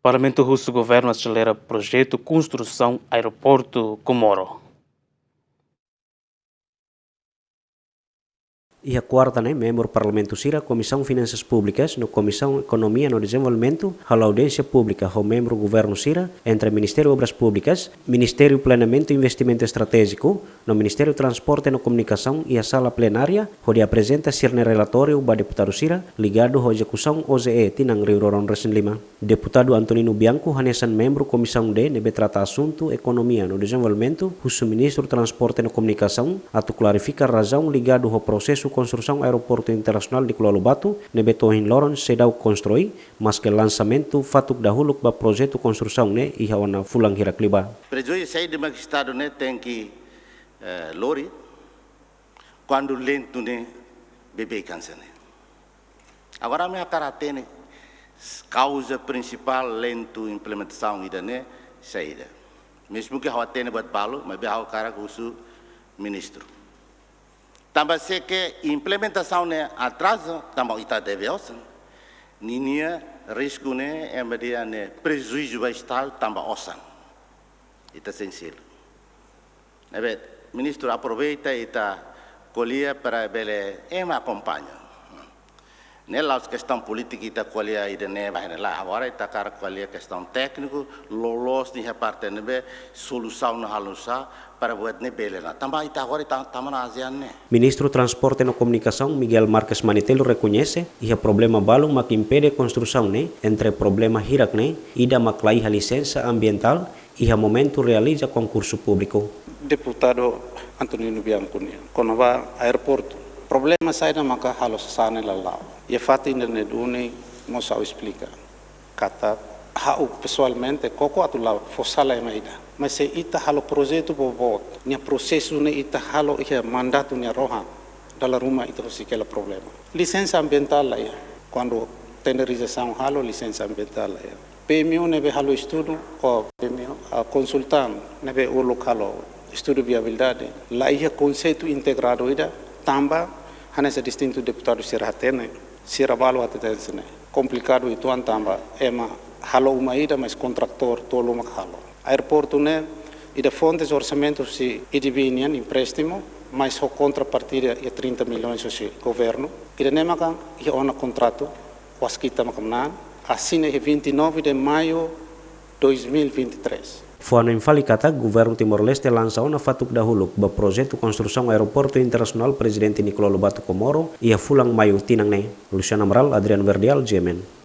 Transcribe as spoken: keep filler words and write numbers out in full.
Parlamentu husu governu aselera projetu konstrusaun aeroportu Comoro. Iha kuarta ne'e, membru Parlamentu sira Komisaun Finansas Públikas no Komisaun Ekonomia no Dezenvolvimentu halo audiénsia públika ho membru governu sira, entre Ministériu Obras Públikas, Ministériu Planeamentu Investimentu Estratéjiku no Ministériu Transporte no Komunikasaun iha sala plenária, hodi aprezenta sira-nia relatóriu ba deputadu sira ligadu ho ezekusaun O J E tinan rihun rua ruanulu-resin-lima. Deputadu Antonino Bianco, hanesan membru Komisaun D ne'ebé trata asuntu ekonomia no dezenvolvimentu, husu Ministru Transporte no Komunikasaun atu klarifika razaun ligadu ho prosesu konstrusaun Aeroportu Internasionál Nicolau Lobato ne'ebé to'o ohin loron seidauk konstrui, maske lansamentu fatuk dahuluk ba projetu konstrusaun ne'e iha ona fulan hirak liubá. Prejuízu saida mak Estadu ne'e tenke, eh, lori, kuandu lentu ne'e beibeik hanesan ne'e. Agora, ami hakarak hatene kauza prinsipál lentu implementasaun ida-ne'e saida. Mezmu ke ha'u hatene buat balu, maibé ha'u hakarak husu ministru. Tanba se ke implementasaun ne'e atraza, tanba ita deve osan, ninia risku ne'e ema dehan ne'e prejuízu ba Estadu tanba osan. Ita sei selu. Ne'ebé, ministru, aproveita ita ko'alia para bele ema akompaña. Ne'e la'ós kestaun polítika ita ko'alia ida-ne'e ba ne'e lae. Agora ita hakarak ko'alia kestaun tékniku, loloos nia parte ne'ebé solusaun ne'e halo nu'usá para buat ne'e bele ona. Tanba ita agora ita tama ona ASEAN ne'e. Ministru Transporte no Komunikasaun Miguel Marques Manetelu rekoñese iha problema balu mak impede konstrusaun ne'e, entre problema hirak ne'e, ida mak laiha lisensa ambientál iha momentu realiza konkursu públiku. Deputadu Antonino Bianco nian, kona-ba aeroportu. Problema saida maka halo sasán ne'e la la'o. Iha fatin ida-ne'e duni mós ha'u esplika katak ha'u pesoalmente koko atu la fó sala ema ida. Mas se ita halo projetu boboot, nia prosesu ne'e ita halo iha mandatu nia rohan, dala ruma ita husik hela problema. Lisensa ambientál laiha. Kuandu tenderizasaun halo, lisensa ambientál laiha. P M U ne'ebé halo estudu, ou P M U, ah, konsultan ne'ebé uluk halo estudu viabilidade, laiha konseitu integradu ida, tanba hanesan distintu deputadu sira hatene, sira balu hateten hanesan ne'e. Komplikadu uitoan tanba ema halo uma ida, mas kontratór tolu mak halo. Aeroportu ne'e, ida fontes orsamentu husi A D B nian empréstimu, mas ho kontrapartida iha trinta milhões husi governu. Ida-ne'e maka iha ona kontratu, waskita maka manán, asina iha vinte e nove de maio dois mil e vinte e três. Fó-hanoin fali katak Governu Timor-Leste lansa ona fatuk dahuluk ba projetu konstrusaun Aeroportu Internasionál Prezidente Nicolau Lobato Comoro iha fulan Maiu tinan ne'e. Luciano Amaral, Adriano Verdial, G M N.